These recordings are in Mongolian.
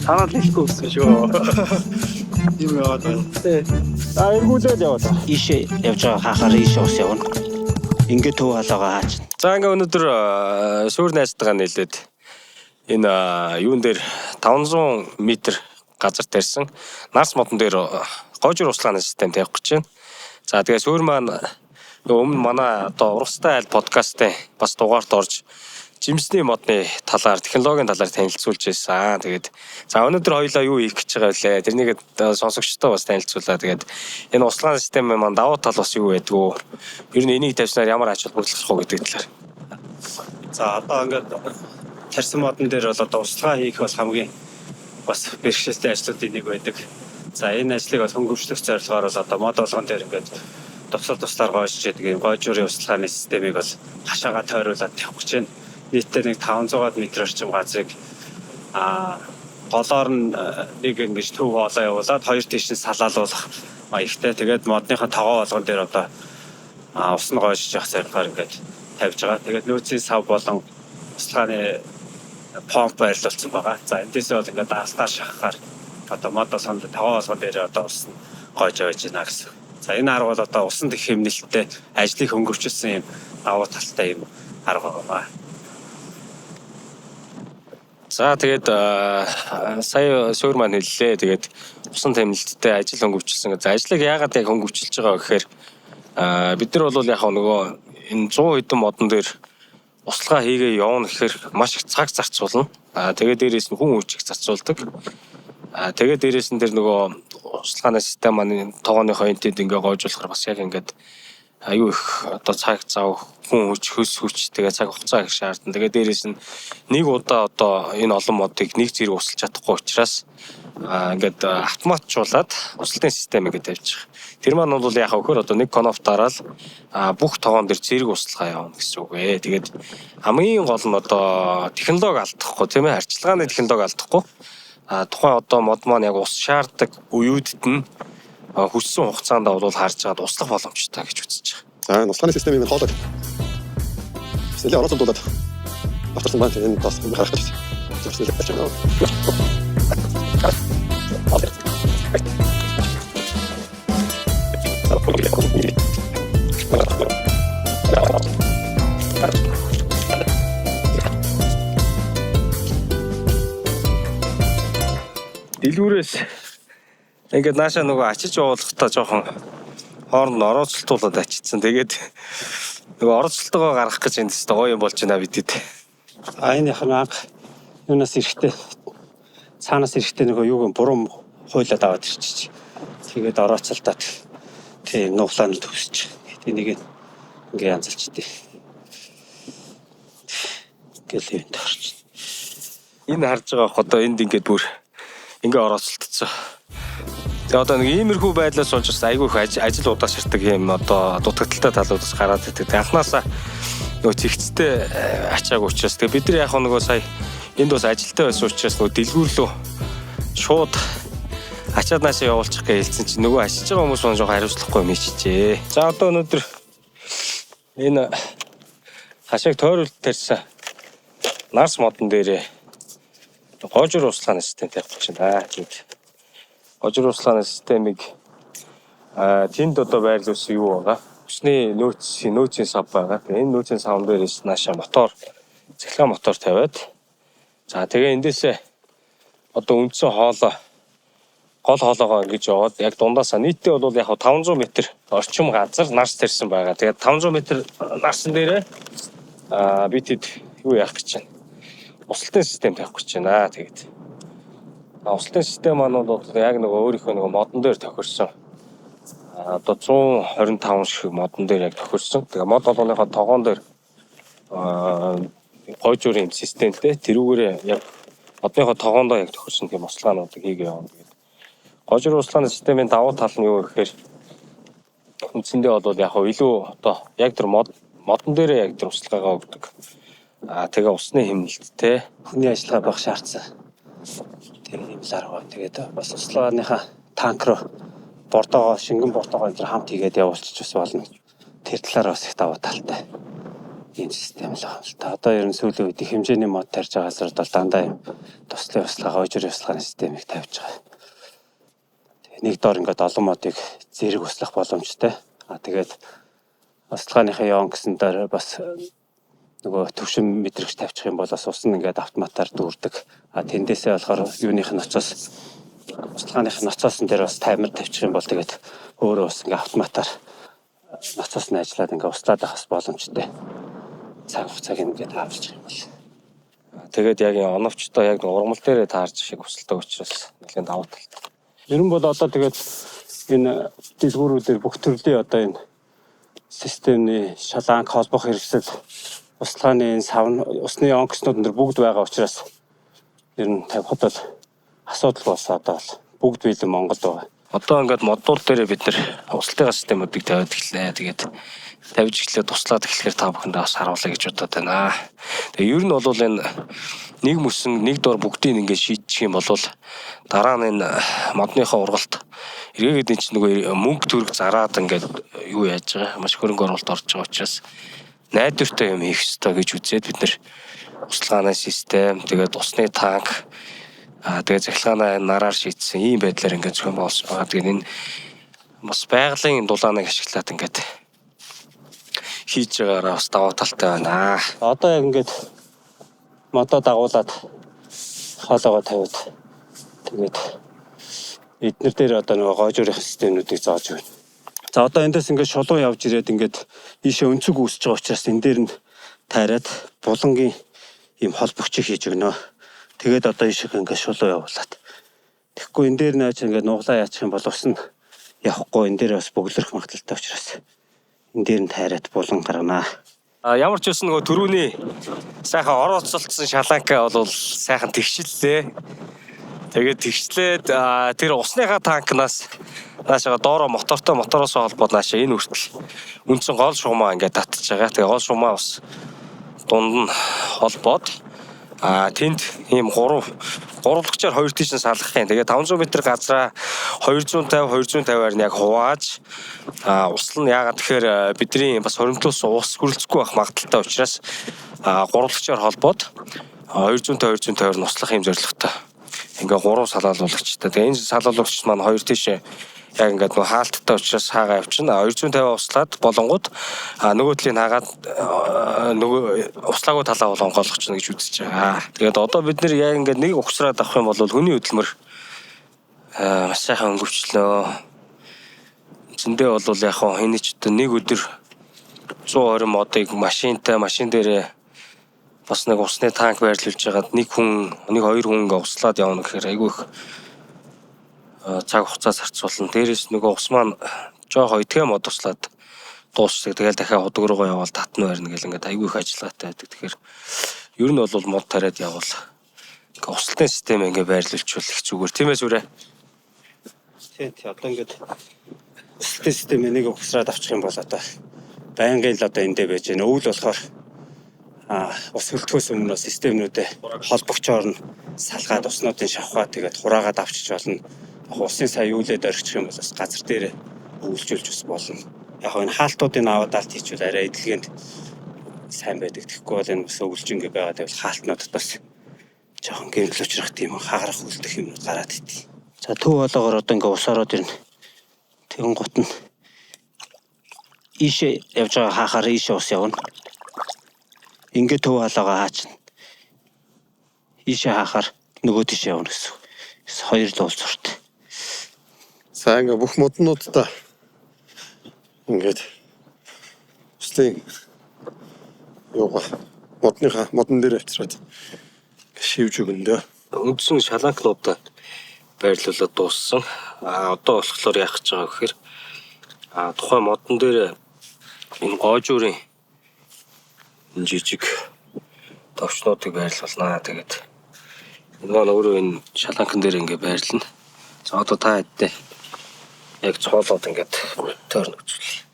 Танаад хэлэхгүй байсан шүү. Юм яваад байна. За эргүүлээд яваад. Ийшээ явж байгаа хаахаар ийшээ ус явна. Ингээд төв халаагаа хаач. За ингээ өнөөдөр суур найзтайгаа нийлээд энэ юун дээр 500 м газар тарьсан нарс модон дээр гоожир услааны систем тавих гэж байна. За тэгээ суур маань нөгөө өмнө манай одоо урагстай айл подкастын бас дугаарт орж жимсний модны талаар технологийн талаар танилцуулж байсан. Тэгээд за өнөөдөр хоёлаа юу хийх гэж байгаа вэ? Тэрнийг сонсогчдоо бас танилцуулаа. Тэгээд энэ услааны систем маань давуу тал бас юу байдгүй? Ер нь энийг тавьснаар ямар ач холбогдол гарах уу гэдэг талаар. За одоо ингээд тарьсан модон дээр бол одоо услага хийх бол хамгийн бас бэрхшээлтэй ажлуудын нэг байдаг. За энэ ажлыг бол хөнгөвчлөх зорилгоор бол одоо мод болгон дээр ингээд тусал туслаар гоожиж яадаг юм гоожурын услахааны системийг бол хашаага тойруулаад тавих гэж байна. Нийтдээ нэг 500 м орчим газрыг голоор нь нэг ингэж төв хоолоо явуулаад хоёр тийш нь салаалуулах маягтай. Тэгээд модныхоо тогоо болгон дээр одоо ус нь гоожиж явах зорилгоор ингээд тавьж байгаа. Тэгээд нөөцийн сав болон услахааны помп байрлуулсан байгаа. За эндээсээ бол ингээд алтаар шахахаар одоо мод болгонд тогоо болгон дээр одоо ус нь гоож явж байна гэсэн. За энэ арга бол одоо усан дэх хэмнэлттэй ажлыг хөнгөвчлсөн юм давуу талтай юм арга байна. За тэгээд сая суур маань хэллээ. Тэгээд усан тэмнэлттэй ажил хөнгөвчлсөн. За ажлыг яагаад яг хөнгөвчилж байгаа гэхээр бид нар бол яг нөгөө энэ 100 хэдэн модон дээр услага хийгээ явна гэхээр маш их цаг зарцуулна. Тэгээд дээрээс нь хүн хүч их зарцуулдаг. Тэгээд дээрээс нь тэр нөгөө услагааны систем маань тогооныхоо энтэд ингээ гоожуулахар бас яг ингээд аюу их одоо цаг зав хүн хүч хөлс хүч тэгээ цаг хугацаа их шаардна. Тэгээ дээрээс нь нэг удаа одоо энэ олон модыг нэг зэрэг усалж чадахгүй учраас ингээд автоматжуулаад услалтын систем ингээд тавьж байгаа. Тэр маань бол яхаа вөхөр одоо нэг коноп дараал бүх тогоон дээр зэрэг услага явна гэсэн үг ээ. Тэгээд хамгийн гол нь одоо технологи алдахгүй тийм ээ, арчилгааны технологи алдахгүй. Тухайн одоо мод маань яг ус шаарддаг үеүүдэд нь хүссэн хугацаанд бол харж байгаад услах боломжтой гэж үзэж байгаа. За энэ услааны системийг хоолой. Нэлээ оролцуулаад авторсан байна. Энэ бас харах гэж. Зөвшөөрөл авч байна. Дэлгүүрээс ингээд нааша нөгөө ачиж явуулахдаа жоохон хооронд нь орооцолтуулаад ачидсан. Тэгээд нөгөө орооцолтойгоо гаргах гэж энд тест гоё юм болж байна бидэд. А энэ яг нь анх юунаас эрэхтэй цаанаас эрэхтэй нөгөө юуг нь буруу хуйлаад аваад ирчих. Тэгээд орооцолтоод тийм нуглаа нь төвсч. Энийг ингээ янзалчдээ. Ингээл юунд орчих. Энэ харж байгаа одоо энд ингээд бүр ингээ орооцолтцсон. Тэгээ одоо нэг иймэрхүү байдлаас болж бас айгүй их ажил удаашрдаг юм одоо дутагдaltaй талуудаас гараад ирдэг. Тэгээ анхнаасаа нөгөө цэгцтэй ачаагүй учраас тэгээ бид нар яг нөгөө сая энд бас ажилтай байсан учраас нөгөө дэлгүүрлөө шууд ачаад наашаа явуулчих гэж хэлсэн чинь нөгөө ачиж байгаа хүмүүс маань жоохон хариуцлахгүй юм ичжээ. За одоо өнөөдөр энэ хашааг тойруулт тарьсан нарс модон дээрээ гоожир услааны систем тавих гэж байна. Тэгээд гожир услааны системийг тэнд одоо байрлуулсан юу байгаа? Усны нөөцийн сав байгаа. Тэгээ энэ нөөцийн савн дээрээс наашаа мотор, цахилгаан мотор тавиад за тэгээ эндээсээ одоо үндсэн хоолой гол хоолоогоо ингэж яваад яг дундаасаа нийтдээ бол яг 500 м орчим газар нарс тарьсан байгаа. Тэгээд 500 м нарсан дээрээ би тэд юу яах гэж байна? Услалтын систем тавих гэж байна. Тэгээд услалтын систем маань бол яг нөгөө өөрийнхөө нөгөө модон дээр тохирсон. Одоо 125 шиг модон дээр яг тохирсон. Тэгээ мод болгоныхоо тогоон дээр гойжуурын системтэй тэрүүгээрээ яг модныхоо тогоондоо яг тохирсон тийм услаануудыг хийгээ явна. Тэгээд гойжуур услааны системийн давуу тал нь юу гэхээр үндсэндээ бол яг илүү одоо яг тэр модон дээрээ яг тэр услахаагаа өгдөг. Тэгээ усны хэмнэлттэй Хүний ажиллагаа баг шаардсан. Тэр юм л арга байна. Тэгээд бас услааныхаа танк руу бордоогоо шингэн бордоогоо энэ хамт хийгээд явуулчих бас болно. Тэр талаар бас их давуу талтай. Ийм систем л байгаа юм л та. Одоо ер нь сүүлийн үед их хэмжээний мод тарьж байгаа газрууд бол дандаа юм туслын услага, гойжрын услагааны системийг тавьж байгаа. Тэгээ нэг дор ингээд олон модыг зэрэг услах боломжтой. А тэгээд услагааныхаа ёон гэсэн дээр бас нөгөө төвшин мэдрэгч тавьчих юм бол бас ус нь ингээд автоматар дүүрдэг. А тэндээсээ болохоор юуных нь ноцоос услагааных нь ноцоосон дээр бас таймер тавьчих юм бол тэгээд өөрөө ус ингээд автоматар ноцоос нь ажиллаад ингээд услаад байх бас боломжтой. Цаг хугацааг ингээд харуулчих юм бол. Тэгээд яг энэ оновчтой яг ургамал дээрээ таарч шиг усалдаг учраас нэлээд давуу талтай. Ер нь бол одоо тэгээд энэ дэлгүүрүүдээр бүх төрлийн одоо энэ системний шаланк холбох хэрэгсэл услааны энэ сав усны онкснууд энэ бүгд байгаа учраас ер нь тавихад бол асуудал болсон одоо бол бүгд биелэн Монголд байгаа. Одоо ингээд моднууд дээрээ бид нэр усалтын системүүдийг тавиад эхэллээ. Тэгээд тавьж эхлээд туслаад эхлэхээр та бүхэндээ бас харуулъя гэж бодоод байна. Тэгээ ер нь бол энэ нэг мөсөн нэг дор бүгдийг ингээд шийдчих юм бол дараа нь энэ модныхоо ургалт эргээгээд энэ чинь нөгөө мөнгө төгрөг зараад ингээд юу яаж байгаа маш хөрөнгө оруулалт орж байгаа учраас найдвартай юм хийх ёстой гэж үзээд бид нэр услааны систем тэгээд усны танк тэгээд цахилгаанаа нараар шийдсэн ийм байдлаар ингээд зохион байгуулсан байгаа. Тэгээд энэ бас байгалийн дулааныг ашиглаад ингээд хийж байгаараа бас давуу талтай байна. Одоо яг ингээд модоо дагуулад хоолоогоо тавиад тэгээд эднэр дээр одоо нөгөө гоожуурын системнүүдийг зааж өгнө. За одоо эндээс ингээд шулуун явж ирээд ингээд ийшээ өнцөг үүсэж байгаа учраас энэ дээр нь тайраад булангийн ийм холбогчийг хийж өгнө. Тэгээд одоо ийшээ ингээд шулуун явуулаад. Тэгэхгүй энэ дээр наач ингээд нуглаа яачих юм бол ус нь явахгүй энэ дээр бас бөглөрөх магадлалтай учраас энэ дээр нь тайраад булан гаргана. Ямар ч байсан нөгөө түрүүний сайхан орооцолдсон шаланка бол сайхан тэгшиллээ. Тэгээд тэгшлээд тэр усныхаа танкнаас наашаага доороо мотортой мотороос холбоод наашаа энэ хүртэл үндсэн гол шугамаа ингээд татчих байгаа. Тэгээ гол шугамаа бас дунд нь холбоод тэнд ийм гурвалгачаар хоёр тийш нь салгах юм. Тэгээ 500 м газраа 250 250-аар нь яг хувааж усал нь яагаад тэгэхээр бидний бас хоримтлуулсан ус хүрэлцэхгүй байх магадлалтай учраас гурвалгачаар холбоод 250 250-аар нь услах юм зорилготой. Ингээ гурван салаалуулагчтай. Тэгээ энэ салаалуулагч маань хоёр тийш яг ингээд нөгөө хаалттай учраас хаагаа явчихна. 250 услаад болонгууд нөгөө талыг хаагаад нөгөө услаагүй талаа бол онгойлгочихно гэж үзэж байгаа. Тэгээд одоо бид нэр яг ингээд нэг угсраад авах юм бол хүний хөдөлмөр маш сайхан өнгөрчлөө. Зөндөө бол яг хаа энэ ч одоо нэг өдөр 120 модыг машинтай машин дээрээ бас нэг усны танк байрлуулж хагаад нэг хүн нэг хоёр хүн ингээ услаад явна гэхээр айгүй их цаг хугацаа зарцуулна. Дээрээс нөгөө ус маань жоохоо идэхэ мод услаад дуусдаг. Тэгэл дахиад худаг руугаа явбал татна барина гэл ингээд айгүй их ажиллагаатай байдаг. Тэгэхээр ер нь бол мод тариад явбал ингээ услалтын систем ингээ байрлуулчихвал их зүгээр. Тийм ээ сүрэ. Тийм тий одоо ингээд услалтын системээ нэг угсраад авчих юм бол одоо байнгын л одоо эндээ байж байна. Өвөл болохоор ус хөлтөхөөс өмнө системнүүдээ холбогчоор нь салгаад уснуудын шавхаа тэгээд хураагаад авчиж болно. Яг усын сая юулээд орхичих юм бол бас газар дээр өвлжүүлж бас болно. Яг энэ хаалтуудыг аваад алт хийчихвэл арай эдэлгээнд сайн байдаг. Тэгэхгүй бол энэ ус өвлж ингээ байгаа гэвэл хаалтнуудад бас жоохон гэмтэл учрах тийм хагарах үлдэх юмнууд гараад идэв. За төв хоолоогоор одоо ингээ ус ороод ирнэ. Тэгэн гут нь ийшээ явж байгаа хаахаар ийшээ ус явна. Ингээ төв хоолоогоо хаачна. Ийшээ хаахаар нөгөө тийшээ явна гэсэн. Хоёр л уулзууртай. За ингээ бүх моднуудаа ингээд услын юугаа модныхаа модон дээр авчираад шивж өгөндөө. Үндсэн шаланкнуудаа байрлуулад дууссан. Одоо болохоор яах гэж байгаа гэхээр тухайн модон дээр энэ гоожуурын энэ жижиг товчнуудыг байрлуулнаа. Тэгээд энэ маань өөрөө энэ шаланкан дээр ингээ байрлана. За одоо та хэдтэй яг цоолоод ингээд тойрно үзүүлье.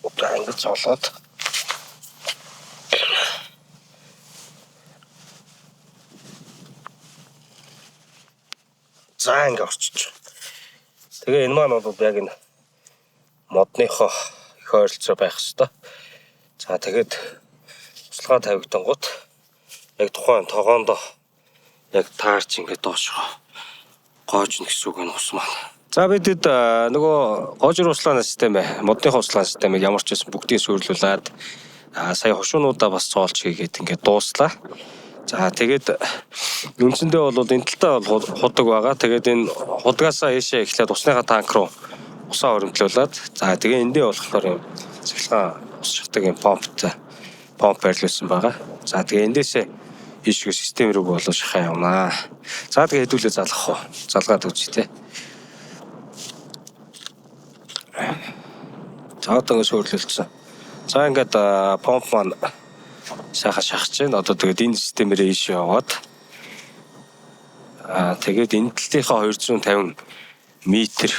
Одоо ингээд цоолоод за ингээ орчиж. Тэгээ энэ маань бол яг энэ модныхоо их ойролцоо байх хэвээр. За тэгээд услага тавигдангууд яг тухайн тогоондоо яг таарч ингээд доошоо гоожно гэсэн үг энэ ус маань. За бидэд нөгөө гоожир услааны систем, модныхоо услааны системийг ямар ч байсан бүгдийг суйрлуулад сая хошуунуудаа бас цоолж хийгээд ингээд дууслаа. За тэгээд үндсэндээ бол энэ талдаа бол худаг байгаа. Тэгээд энэ худагаасаа ийшээ эхлээд усныхаа танк руу усаа хуримтлуулад, за тэгээ эндээ болохоор юм цахилгаан ус шахдаг юм помптой помп байрлуулсан байгаа. За тэгээ эндээсээ ийшээ систем рүү болоо шахаа явнаа. За тэгээ хэдүүлээ залгах уу? Залгаад үзье те. За одоо ингэ суйрлуулсан. За ингээд помп маань сайхан шахаж байна. Одоо тэгээд энэ системээрээ ийшээ яваад тэгээд энэ талынхаа 250 метр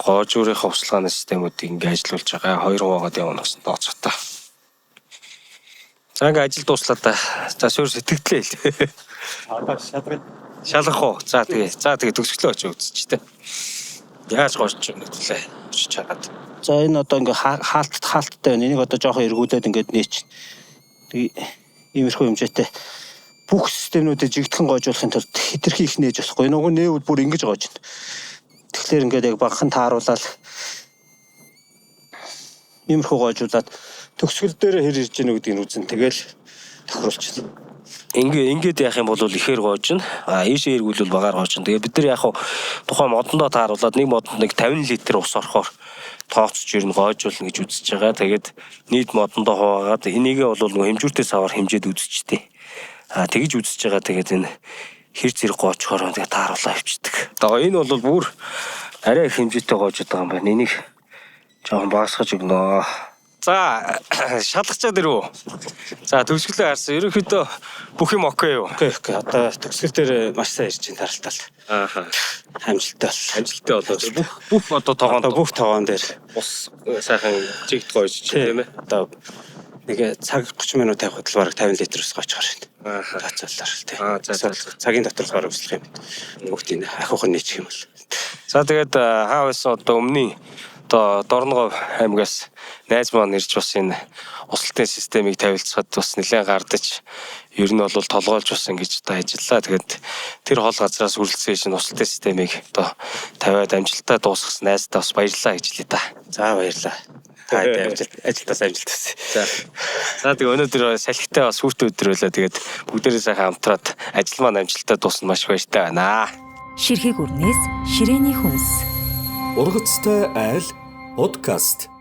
гоожуурынхаа услааны системүүдийг ингээ ажиллуулж байгаа. Хоёр хуваагаад явна гэсэн тооцоотой. За ингээ ажил дууслаа да. За суурь сэтгэлдээ хэл. Одоо шалгах. Шалгах уу? За тэгээ. За тэгээ төгсгөлөө очиж үзчих тэ. Яаж гоожч юм гэтлээ. Очиж чагаад. За энэ одоо ингээ хаалттай байна. Энийг одоо жоохон эргүүлээд ингээд нээч. Иймэрхүү хэмжээтэй бүх системнүүдэд жигдхэн гоожуулахын тулд хэтэрхий их нээж болохгүй. Нөгөө нээвэл бүр ингэж гоожно. Тэгэхээр ингээд яг багахан тааруулаад иймэрхүү гоожуулаад төгсгөл дээр хэр ирж гэнэ гэдгийг үзэн тэгэл тохируулчихна. Ингээд яах юм бол ихээр гоожно. А ийшээ эргүүлвэл багаар гоожно. Тэгээ бид нар яг тухайн модондоо тааруулаад нэг модонд нэг 50 литр ус орохоор тооцож ер нь гоожуулна гэж үзэж байгаа. Тэгээд нийт модондоо хуваагаад энийгээ бол нөгөө хэмжүүртэй савар хэмжээд үзчихтэй. А тэгж үзэж байгаа. Тэгээд энэ хэр зэрэг гоочхоор тэгээ тааруулаа авчдаг. Одоо энэ бол бүр арай их хэмжээтэй гоожод байгаа юм байна. Энийг жоохон багасгаж өгнө. За шалгачаад ирв. За төгсгөлөө харсан. Ерөнхийдөө бүх юм okay юу? Okay, okay. Одоо төгсгөл дээр маш сайн ирж байна таралтал. Ааха. Амжилттай бол. Амжилттай болоо. Бүх одоо тогоонд Одоо бүх тогоон дээр ус сайхан жигд гоожиж тийм ээ. Одоо нэг цаг 30 минут тавихад л бараг 50 литр ус гоочхоор байна. Ааха. Тооцоолоор л тийм. Аа, за, за, за. Цагийн дотор л бараг услах юм. Бүгдийг ахиухан нийчих юм бол. За тэгээд хаа байсан одоо өмнөний одоо Дорногов аймгаас найз маань ирж бас энэ услалтын системийг тавилцахад бас нэлээд гардаж ер нь бол толгойлж бас ингэж одоо ажиллаа. Тэгээд тэр хол газраас үргэлжлэн шинэ услалтын системийг одоо тавиад амжилттай дуусгасан найздаа бас баярлалаа гэж хэлье та. За баярлалаа. Та ажилтаас амжилт хүсье. За. За тэгээ өнөөдөр салхитай бас хүүтэй өдөр байлаа. Тэгээд бүгдээрээ сайхан хамтраад ажил маань амжилттай дуусна маш баяртай байна. Ширхэг үрнээс ширээний хүнс. Ургацтай айл подкаст.